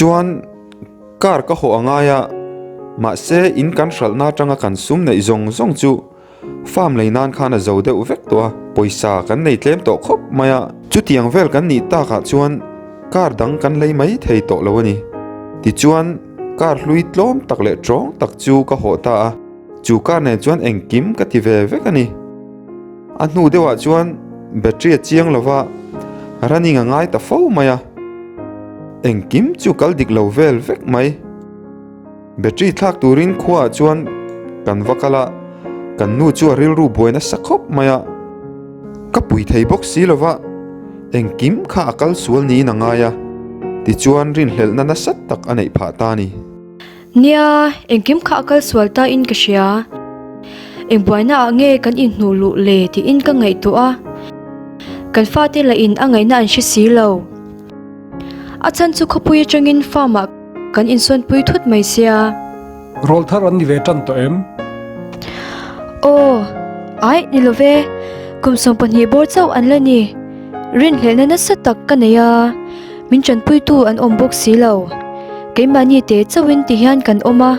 Tichuan, car ka hawh a ngai a, mahse in kan hralhna atanga kan sum neih zawng zawng chu farm lei nan khan a zo deuh vek tawh a, pawisa kan nei tlem tawh khawp mai a. Chutiang vel kan nih takah chuan car dang kan lei mai thei tawh lo a ni. Tichuan, car hlui tlawm tak leh tawng tak chu ka hawh ta a, chu car nen chuan engkim ka ti ve vek a ni. A hnu deuhah chuan battery a chiang lo va, running a ngai ta fo mai a. Engkim chu kal dik lo vel vek mai. Battery thlak turin khuaah chuan kan va kal a, kan nu chu a rilru buai nasa khawp mai a. Ka pui thei bawk si lo va, engkim kha a kal sual niin a ngai a, tichuan rinhlelhna nasa tak a neih phah ta a ni. Nia, engkim kha a kal sual ta in ka hria. Eng buaina ah nge kan inhnuh luh le tiin ka ngaihtuah a. Kan fate lah in a ngaihna an hre si lo. A chhan chu khawpui atangin farm ah kan insawnpui thut mai sia. Rawl thar an ni ve tan tawh em? Aw, aih ni lo ve. Kum 12 bawr chauh an la ni. Rinhlelhna nasa tak ka nei a, min tanpuitu an awm bawk si lo. Keimahni te chauhin ti hian kan awm a,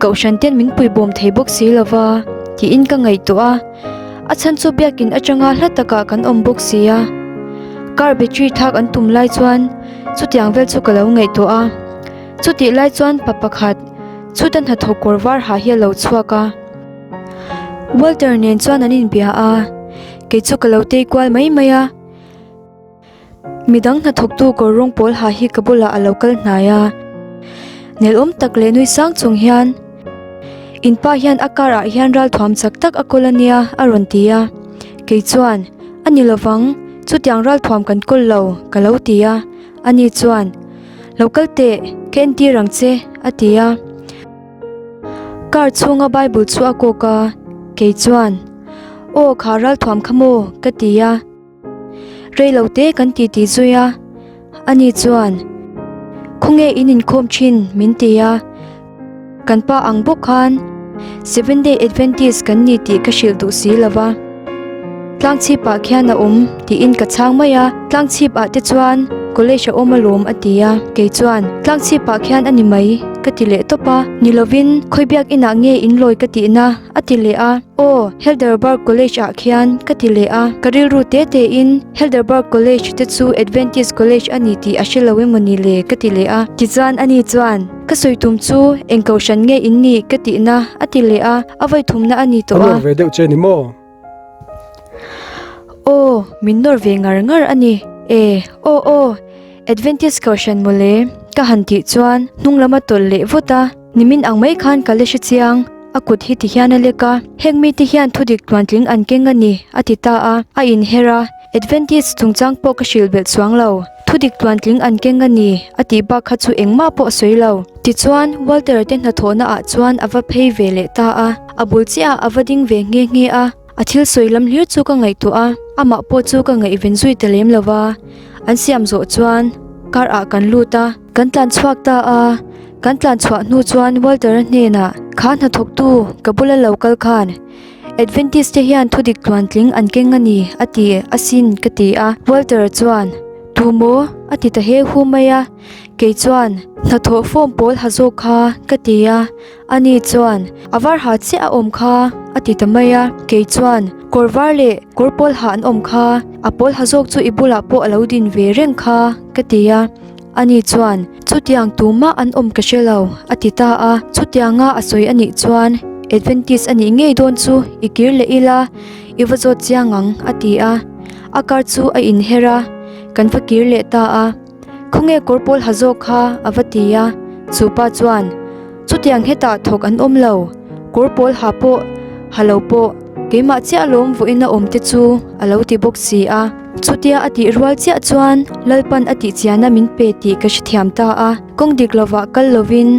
kohhran ten min puibawm thei bawk si lo va, tiin ka ngaihtuah a. A chhan chu biakin atanga hla takah kan awm bawk si a. Car battery thlak an tum lai chuan chutiang vel chu ka lo ngaihtuah a. Chutih lai chuan pa pakhat chuta hnathawk kawr var ha hi a lo chhuak a. Walter nen chuan an inbia a, kei chu ka lo tei kual mai mai a. Midang hnathawktu kawr rawng pawl ha hi ka bulah a lo kal hnai a. Nelawm tak leh nui sang chung hian, In pa hian a car ah hian ralthuam chak tak a kawl a nia a rawn ti a. Kei chuan, A ni lovang, chutiang ralthuam kan kawl lo, ka lo ti a. Ani chuan, Lo kal teh, ka entir ang che, a ti a. Car chhunga Bible chu a kawk a, kei chuan, Aw kha ralthuam kha maw? ka ti a. Rei lo te kan ti ti zui a, ani chuan, Khawnge in inkhawm thin? min ti a. Kan pa ang bawk khan Seventh Day Adventist kan ni tih ka hrilh duh si lo va. Tlang chhip ah khian a awm tiin ka chhang mai a, tlang chhip ah te chuan college a awm alawm a ti a, kei chuan tlang chhip ah khian a ni mai ka ti leh tawp a, ni lovin khawi biak inah nge in lawi ka tihna a ti leh a, aw Helderberg college ah khian ka ti leh a, ka rilru te te in Helderberg college te chu Adventist college a ni tih a hre lo emaw ni le ka ti leh a, tichuan ani chuan ka sawi tum chu eng kohhran nge in nih ka tihna a ti leh a, a vawi thumna a ni tawh a. A nawr ve deuh che ni maw? Aw, min nawr ve ngar ngar a ni. E, aw aw, Adventist Kohhran mawle, ka han tih chuan hnung lam a tawlh leh vut a, nimin ang mai khan ka la hre chiang, a kut hi ti hian a lek a, heng mite hian thudik tluantling an keng a ni, a ti ta a, a inher a, Adventist chungchang pawh ka hrilh belh chuang lo, thudik tluantling an keng a ni, a tih bak kha chu engmah pawh a sawi lo. Tichuan, Walter te hnathawhna ah chuan a va phei ve leh ta a, a bul chiah ah a va ding ve nghe nghe a, a thil sawi lam hlir chu ka ngaihtuah a, amah pawh chu ka ngaihven zui ta lem lo va, an siam zawh chuan car ah kan lut a, kan tlan chhuak ta a, kan tlan chhuah hnu chuan Walter-a hnenah, Kha hnathawktu ka bula lo kal khan Adventist te hian thudik tluantling an keng a ni, a ti asin ka ti a. Walter-a chuan, Tu maw? a ti ta he hu mai a. Kei chuan, Hnathawh form pawl ha zawk kha, ka ti a. Ani chuan, A var ha chiah a awm kha, a ti ta mai a. Kei chuan, Kawr var leh kawr pawl ha an awm kha, a pawl ha zawk chu i bulah pawh a lo din ve reng kha, ka ti a. Ani chuan, Chutiang tumah an awm ka hre lo, a ti ta a. Chutianga a sawi a nih chuan, Adventist a nih ngei dawn chu i kir leh ila, i va zawt chiang ang, a ti a. A car chu a inher a, kan va kir leh ta a. Khawnge kawr pawl ha zawk kha? a va ti a. Chu pa chuan, Chutiang hetah thawk an awm lo, kawr pawl ha pawh ha lo pawh, keimah chiah lawm vawiin a awm te chu, a lo ti bawk si a. Chutia a tih rual chiah chuan Lalpan a tih chiana min pe tih ka hrethiam ta a, kawng dik lovah kal lovin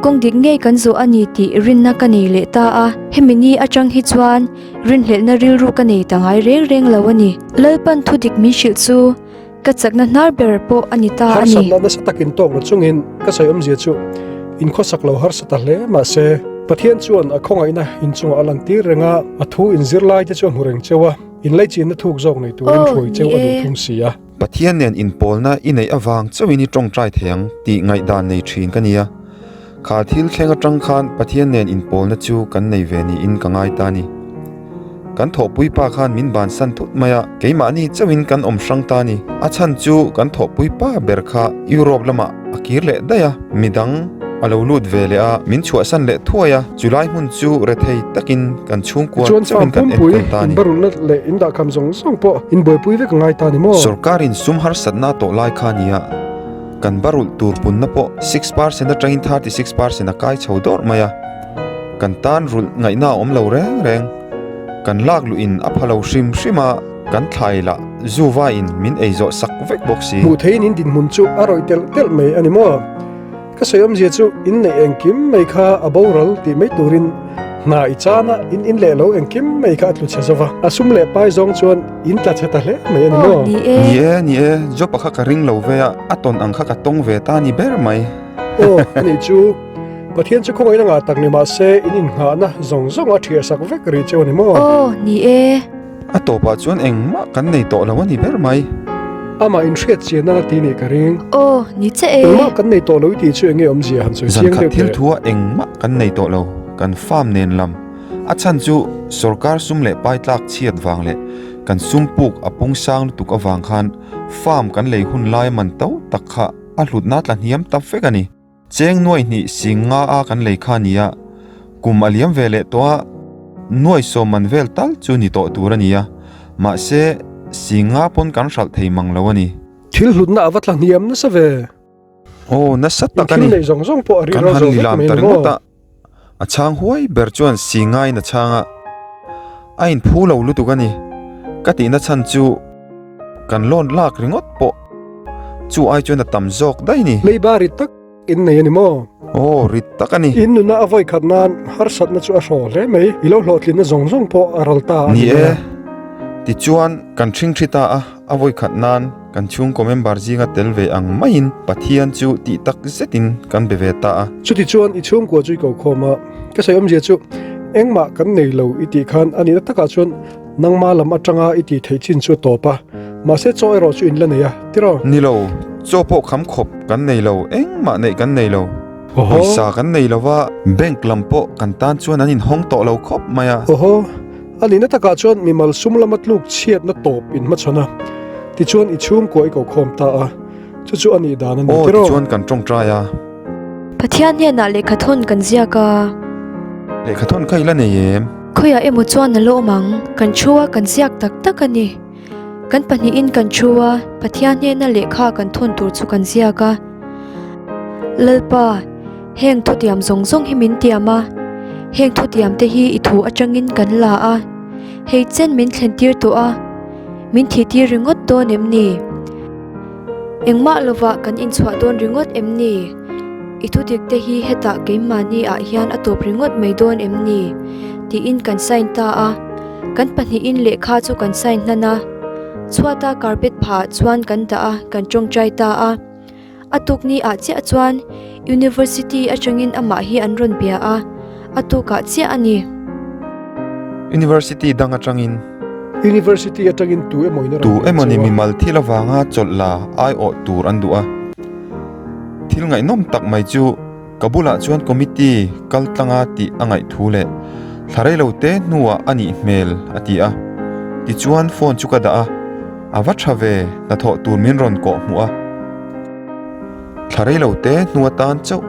kawng dik ngei kan zawh a ni tih rinna ka nei leh ta a, hemi ni atang hi chuan rinhlelhna rilru ka nei ta ngai reng reng lo a ni. Lalpan thu dik min hrilh chu ka chakna hnar ber pawh a ni ta a ni. Harsatna nasa takin tawk lo chungin ka sawi awmzia chu inkhawsak lo harsa ta hle mahse Pathian chuan a khawngaihna inchungah a lantir reng a, a thu inzirlaite chu a hmu reng cheu a. Inlaichinna thuk zawk nei turin hruai cheu a duh thung si a. Pathian nen inpawlna i neih avang chauhin i tawngtai thei ang tih ngaihdan nei thin ka nia. Kha thil thleng atang khan Pathian nen inpawlna chu kan nei ve niin ka ngai ta a ni. Kan thawhpui pa khan min bansan thut mai a, keimahni chauhin kan awm hrang ta a ni. A chhan chu kan thawhpui pa ber kha Europe lamah a kir leh daih a, midang a lo lut ve leh a, min chhuahsan leh thuai a, chulai hmun chu rethei takin kan chhungkua Tichuan chauhin farm kan pumpui enkawl ta a ni. inbarulhna leh indahkham zawng zawng pawh inbuaipui vek a ngai ta a ni maw? Sorkarin sum harsatna a tawh lai kha a ni a, kan barulh tur punna pawh 6% atangin 36% a kai chho dawrh mai a, kan tan rulh ngaihna a awm lo reng reng. Kan lak luhin a pha lo hrim hrim a, kan thlai lah zu vaiin min ei zawh sak vek bawk si. Hmuh theihin in dinhmun chu a rawih telh telh mai a ni maw? Ka sawi awmzia chu in neih engkim mai kha a boral tih mai turin hna i chan a, in in leh lo engkim mai kha a tlu chhe zova, a sum leh pai zawng chuan in tla chhe ta hle mai a ni maw? Aw, ni e. Ni e, ni e, Job-a kha ka ring lo ve a, a tawn ang kha ka tawng ve ta ni ber mai. Aw, a nih chu. Pathian chu khawngaihna ngah tak ni mah se in innghahna zawng zawng a ṭhiah sak vek rih cheu a ni maw? Aw, ni e. A tawpah chuan engmah kan nei tawh lo a ni ber mai. Amah inhriat chian nana ti nih ka ring. Aw, ni che e. Engmah kan nei tawh lo i tih chu enge awmzia han sawi chiang Zankhat deuh thil teh. thua engmah kan nei tawh lo, kan farm nen lam. A chhan chu sorkar sum leh pai tlak chhiat vang leh kan sum puk a pung sang lutuk avang khan farm kan lei hun lai man to tak kha a hlutna tla hniam ta vek a ni. Cheng nuai hnih sing nga a kan lei kha nia, kum a liam ve leh tawh a, nuai sawm man vel tal chu ni tawh tur a nia, mahse sing nga pawn kan hralh thei mang lo a ni. Thil hlutna a va tla hniam nasa ve. Aw, nasa tak a In ni. thil neih zawng zawng pawh a rih Kan ro han zo vek lilam mai ta ni ringawt maw? a, a chhang huai ber chuan sing ngaiin a chhang a, a inphu lo lutuk a ni. Ka tihna chhan chu kan loan lak ringawt pawh chu ai chuan a tam zawk daih ni. Leiba rit tak in nei a ni maw? Aw, rit tak a ni. In nuna a vawi khat nan harsatna chu a hraw hle mai. I lo hlawhtlinna zawng zawng pawh a ral ta a Ni ni e. mai a. Tichuan, kan ṭhingṭhi ta a, a vawi khat nan kan chhungkaw member zinga tel ve ang maiin Pathian chu tih tak zetin kan be ve ta a. Chutichuan i chhungkua chu i ko khawm a, ka sawi awmzia chu engmah kan nei lo i tih khan a nihna takah chuan Nangma lam atanga i tih theih chin chu a tawp a, mahse chaw erawh chu in la nei a, tiraw? Ni lo, chaw pawh kham khawp kan nei lo, engmah neih kan nei lo. Pawisa kan nei lo va, bank lam pawh kan tan chuan an inhawng tawh lo khawp mai a. Awhaw, a nihna takah chuan mimal sum lama tluk chhiatna tawp in hmachhawn a, tichuan i chhungkua i kokhawm ta a, chu chu a nih dan a ni, Aw, tiraw? tichuan kan tawngtai a. Pathian hnenah lehkhathawn kan ziak a. Lehkhathawn kha i la nei em? Khawiah emaw chuan a la awm ang, kan thu a kan ziak tak tak a ni. Kan pahnihin kan thu a, Pathian hnena lehkha kan thawn tur chu kan ziak a. Lalpa, heng thutiam zawng zawng hi min tiam a, heng thutiam te hi i thu atangin kan la a, hei chen min thlen tir tawh a, min thih tir ringawt dawn em ni? Engmah lovah kan inchhuah dawn ringawt em ni? I thudik te hi hetah keimahni ah hian a tawp ringawt mai dawn em ni? Tiin kan sign ta a, kan pahnihin lehkha chu kan sign hnan a, chhuata carpet phah ah chuan kan dah a, kan tawngtai ta a. A tukni ah chiah chuan University atangin amah hi an rawn bia a, a tukah chiah a ni. University dang atangin. University atangin tu emaw in a rawn Tu biak emaw ni cheu a. mimal thil avanga chawlh la aiawh tur an duh a. Thil ngaihnawm tak mai chu ka bulah chuan committee kal tlanga tih a ngaih thu leh thla rei lo te hnuah a nih hmel a ti a. Tichuan phone chu ka dah a, a va tha ve hnathawh tur min rawn kawh hmuh a. Thla rei lo te hnu atan chauh.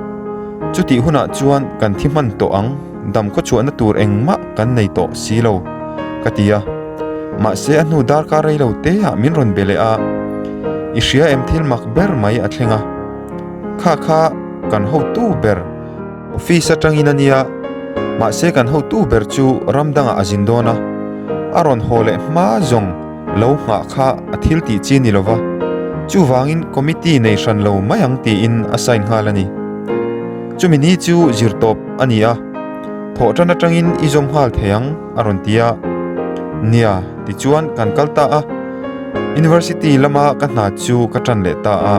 Chutih hunah chuan kan thi hman tawh ang, dam khawchhuahna tur engmah kan nei tawh si lo, ka ti a. Mahse a hnu darkar rei lo te ah min rawn be leh a, I hria em thil mak ber mai a thleng a. Kha kha kan hotu ber office atangin a nia, mahse kan hotu ber chu ram dangah a zin dawn a, a rawn haw leh hma zawng. Lo nghah kha a thil tih chi ni lova, chuvangin committee nei hran lo mai ang tiin a sign nghal a ni. Chumi ni chu zir tawp a ni a, thawh tan atangin i zawm nghal thei ang a rawn ti a. Nia, tichuan kan kal ta a, University lama ka hna chu ka tan leh ta a.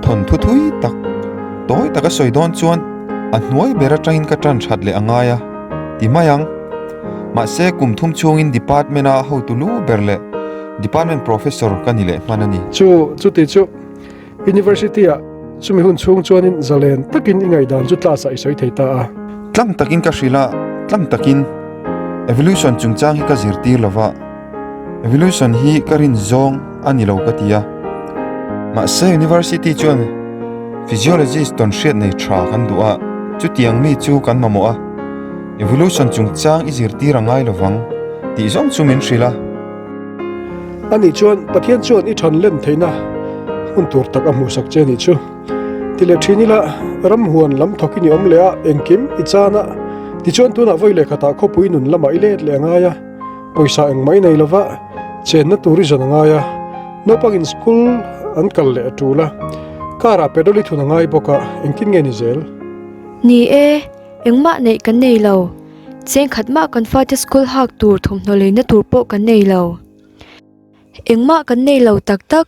Thawnthu thui tak, tawi taka sawi dawn chuan a hnuai ber atangin ka tan that leh a ngai a, ti mai ang. Mahse, kum thum chhungin department-a hotu lu ber leh Department Professor ka ni leh hman a ni. Chu, chuti chu University-ah chumi hun chhung chuanin zalen takin i ngaihdan chu class-ah i sawi thei ta a. Tlang takin ka hrilh a, tlang takin Evolution chungchang hi ka zirtir lo va, Evolution hi ka rin zawng a ni lo ka ti a. Mahse University chuan Physiologist tawn hriat nei tha kan duh a, chutiang mi chu kan mamawh a, Evolution chungchang i zirtir a ngai lo vang tih zawng chu min hrilh a. Anih chuan Pathian chuan i than len theihna hmun tur tak a hmuhsak che anih chu. Ti leh thin ila, ram huan lam thawkin i awm leh a, engkim i chan a, tichuan tunah vawi leh khatah khawpui nun lamah i let leh a ngai a, pawisa engmah i nei lova, chenna tur i zawn a ngai a, naupangin school an kal leh a tul a, car ah petrol i thun a ngai bawk a, engtin nge ni zel? Ni e, engmah neih kan nei lo. Cheng khat mah kan fate school hak tur thawmhnaw leina tur pawh kan nei lo. Engmah kan nei lo tak tak,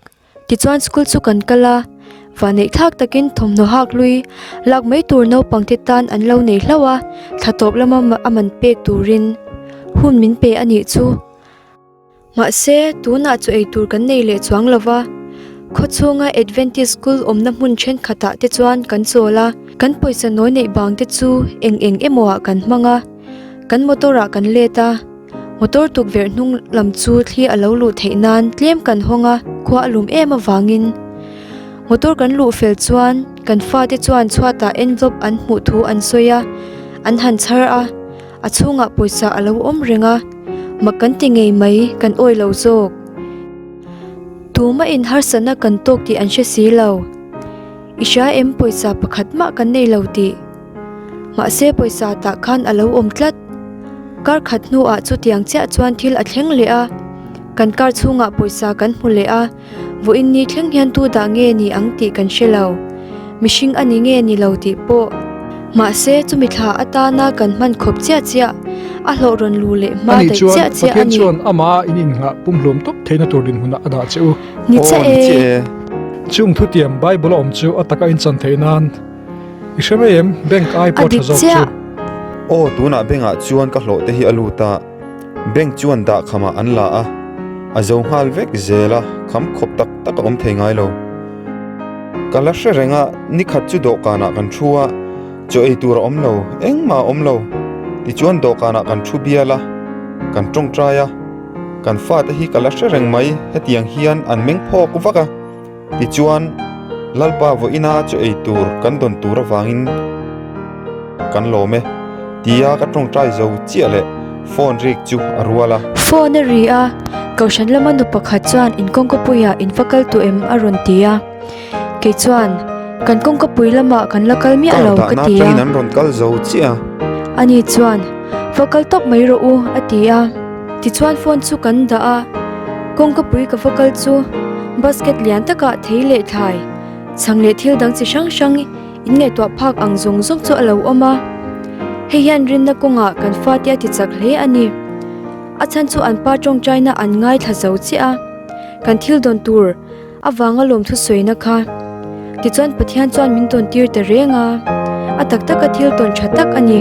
tichuan school chu kan kal a, vanneih thlak takin thawmhnaw hak hlui lak mai tur naupang te tan an lo nei hlauh a, thla tawp lama a man pek turin hun min pe a nih chu. Mahse, tunah chu ei tur kan nei leh chuang lo va, khawchhunga Adventist School awmna hmun thenkhatah te chuan kan chawl a, kan pawisa nawi neih bang te chu eng eng emaw ah kan hmang a, kan motor ah kan let a, motor tukverh hnung lam chu thli a lo luh theih nan tlem kan hawng a, khua a lum em avangin motor kan luh fel chuan kan fate chuan chhuatah envelope an hmuh thu an sawi a, an han chhar a. A chhungah pawisa a lo awm reng a, mak kan ti ngei mai, kan awi lo zawk. Tuma in harsatna kan tawk tih an hre si lo. I hria em pawisa pakhat mah kan nei lo tih. Mahse pawisa tah khan a lo awm tlat. Kar khat hnuah chutiang chiah chuan thil a thleng leh a, kan kar chhungah pawisa kan hmu leh a. Vawiin ni thleng hian tu dah nge ni ang tih kan hre lo. Mihring a ni nge ni lo tih pawh. Mahse, chumi thla atana kan hman khawp chiah chiah, a hlawh rawn lu leh hma Ani daih chuan chiah chiah a Pathian ni. chuan amah in innghah pumhlum tawp theihna tur dinhmunah a dah che u. Ni Aw, chiah ni e. chiah e. Chung thutiam Bible a awm chu a taka inchan theih nan i hre mai em? Bank ai A pawh tha dik zawk chu. chiah. Aw, tunah bank ah chuan ka hlawh te hi a lut a. Bank chuan dahkhamah an la a, a zo nghal vek zel a, kham khawp tak tak a awm thei ngai lo. Ka la hre reng a, nikhat chu dawhkanah kan thu a, chaw ei tur a awm lo, engmah a awm lo. Tichuan dawhkanah kan thu bial a, kan tawngtai a, kan fate hi ka la hre reng mai, hetiang hian an meng phawk vak a. Tichuan, Lalpa vawiina chaw ei tur kan dawn tur avangin kan lawm e, tia ka tawngtai zo chiah leh phone rik chu a rual a. Phone a ri a, Kohhran lama nu pakhat chuan in kawngkapuiah in va kal tawh em a rawn ti a. Kei chuan, Kan kawngkapui lamah kan la kal miah Car lo ka dahna ti a. atangin an rawn kal zo chiah a. Ani chuan, Va kal tawp mai rawh u, a ti a. Tichuan phone chu kan dah a, kawngkapui ka va kal chu basket lian takah thei leh thlai, chhang leh thil dang chi hrang hrang in ngaihtuah phak ang zawng zawng chu a lo awm a. Hei hian rinna kawngah kan fate a ti chak hle a ni. A chhan chu an pa tawngtaina an ngaithla zo chiah a, kan thil dawn tur avanga lawmthu sawina kha. Tichuan Pathian chuan min tawn tir ta reng a, a tak taka thil tawn tha tak a ni.